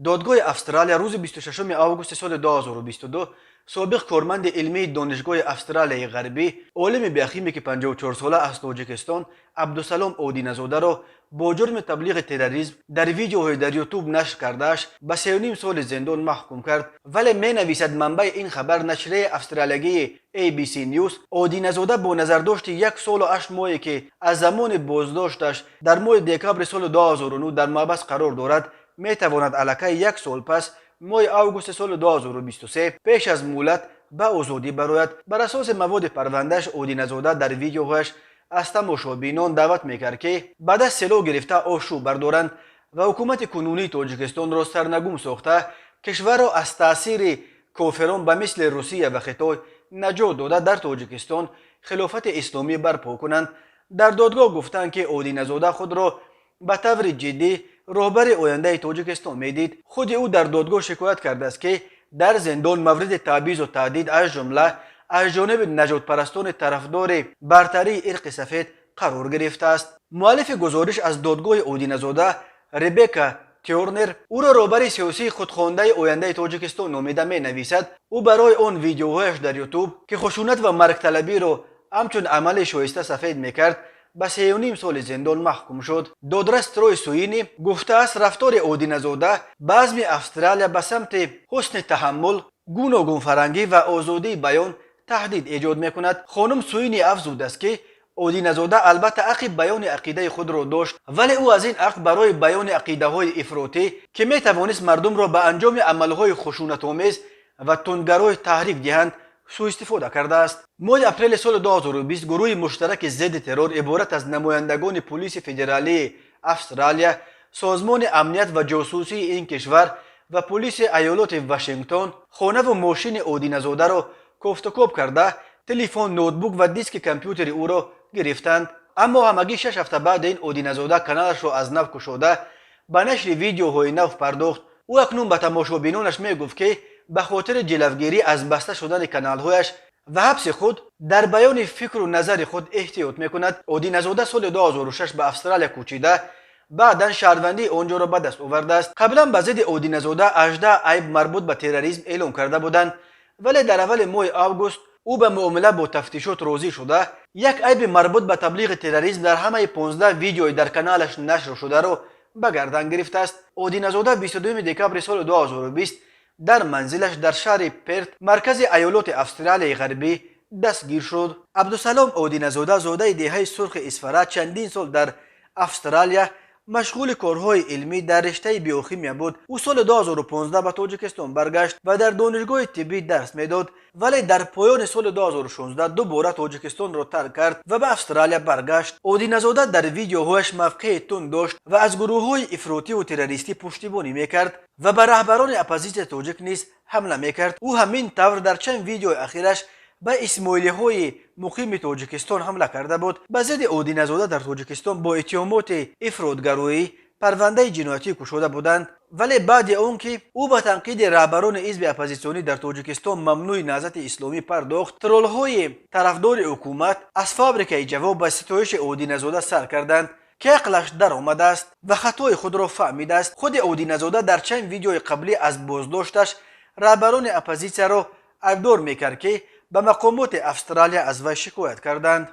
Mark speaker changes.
Speaker 1: Додгоҳи Австралия рӯзи 26 августи соли 2022 собиқ корманди илмии Донишгоҳи Австралияи Ғарбӣ, олими биохимики 54сола аз Тоҷикистон Абдусалом Одиназодаро бо ҷурми таблиғи терроризм дар видеоҳои дар Ютуб нашр кардааш ба 3,5 соли зиндон маҳкум кард. Вале, менависад манбаи ин хабар, нашрияи австралиягии ABC News, Одиназода бо назардошти 1 солу 8 моҳе, ки аз замони боздошташ дар моҳи декабри соли 2009 дар маҳбас қарор дорад, метавонад аллакай як сол пас, моҳи августи соли 2023, пеш аз муҳлат ба озодӣ барояд. Бар асоси маводи парвандааш, Одиназода дар видеоҳояш аз тамошобинон даъват мекард, ки ба даст силоҳ гирифта, ошӯб бардоранд ва ҳукумати кунунии Тоҷикистонро сарнагум сохта, кишварро аз таъсири кофирон ба мисли Русия ва Хитой наҷот дода, дар Тоҷикистон хилофати исломӣ барпо кунанд. Дар додгоҳ гуфтанд, ки Одиназода худро ба таври ҷиддӣ роҳбари ояндаи Тоҷикистон медид. Худи ӯ дар додгоҳ шикоят кардааст, ки дар зиндон мавриди таъбизу таҳдид, аз ҷумла аз ҷониби наҷотпарастони тарафдори бартарии ирқи сафед, қарор гирифтааст. Муаллифи гузориш аз додгоҳи Одиназода, Ребека Тёрнер, ӯро роҳбари сиёсии худхондаи ояндаи Тоҷикистон номида менависад: ӯ барои он видеоҳояш дар Ютуб, ки хушунат ва маргталабиро ҳамчун амали шоиста сафед мекард, ба 3,5 соли зиндон маҳкум шуд. Додрас Трой Суини гуфтааст, рафтори Одиназода ба азми Австралия ба самти ҳусни таҳаммул, гуногунфарҳангӣ ва озодии баён таҳдид эҷод мекунад. Хонум Суини афзудааст, ки Одиназода албатта ҳаққи баёни ақидаи худро дошт, вале ӯ аз ин ҳақ барои баёни ақидаҳои ифротӣ, ки метавонист мардумро ба анҷоми амалҳои хушунатомез ва тундгароӣ таҳрик диҳанд, сӯистифода кардааст. Моҳи апрели соли 2020 гурӯҳи муштараки зидди террор, иборат аз намояндагони пулиси федералии Австралия, созмони амният ва ҷосусии ин кишвар ва пулиси аёлоти Вашингтон, хонаву мошини Одиназодаро кофтукоб карда, телефон, ноутбук ва диски компютери ӯро гирифтанд. Аммо ҳамагӣ 6 ҳафта баъди ин Одиназода каналашро аз нав кушода, ба нашри видеоҳои нав пардохт. Ӯ акнун ба тамошобинонаш мегуфт, ки ба хотири ҷилавгирӣ аз баста шудани каналҳояш ва ҳабси худ дар баёни фикру назари худ эҳтиёт мекунад. Одиназода соли 2006 ба Австралия кӯчида, баъдан шаҳрвандии он ҷоро ба даст овардааст. Қаблан ба зидди Одиназода 18 айб марбут ба терроризм эълон карда буданд, вале дар аввали моҳи август ӯ ба муомила бо тафтишот розӣ шуда, як айби марбут ба таблиғи терроризм дар ҳамаи 15 видеои дар каналаш нашр шударо ба гардан гирифтааст. Одиназода 22 декабри соли 2020 дар манзилаш дар шаҳри Перт, маркази аёлоти Австралияи Ғарбӣ, дастгир шуд. Абдусалом Одиназода, зодаи деҳаи Сурхи Исфара, чандин сол дар Австралия машғули корҳои илмӣ дар риштаи биохимия буд. Ӯ соли 2015 ба Тоҷикистон баргашт ва дар донишгоҳи тиббӣ дарс медод, вале дар поёни соли 2016 дубора Тоҷикистонро тарк кард ва ба Австралия баргашт. Одиназода дар видеоҳояш мавқеи тунд дошт ва аз гурӯҳҳои ифротиву террористӣ пуштибонӣ мекард ва ба раҳбарони оппозитсияи тоҷик низ ҳамла мекард. Ӯ ҳамин тавр дар чанд видеои ахираш ба исмоилиҳои муқими Тоҷикистон ҳамла карда буд. Ба зидди Одиназода дар Тоҷикистон бо иттиҳомоти ифротгароӣ парвандаи ҷиноятӣ кушода буданд, вале баъди он ки ӯ ба танқиди раҳбарони ҳизби оппозитсионӣ дар Тоҷикистон, мамнӯи Наҳзати Исломӣ, пардохт, троллҳои тарафдори ҳукумат аз фабрикаи ҷавоб ба ситоиши Одиназода сар карданд, ки ақлаш даромадааст ва хатои худро фаҳмидааст. Худи Одиназода дар чанд видеои қаблӣ аз боздошташ раҳбарони оппозитсияро айбдор мекард, ки ба мақомоти Австралия аз вай шикоят карданд.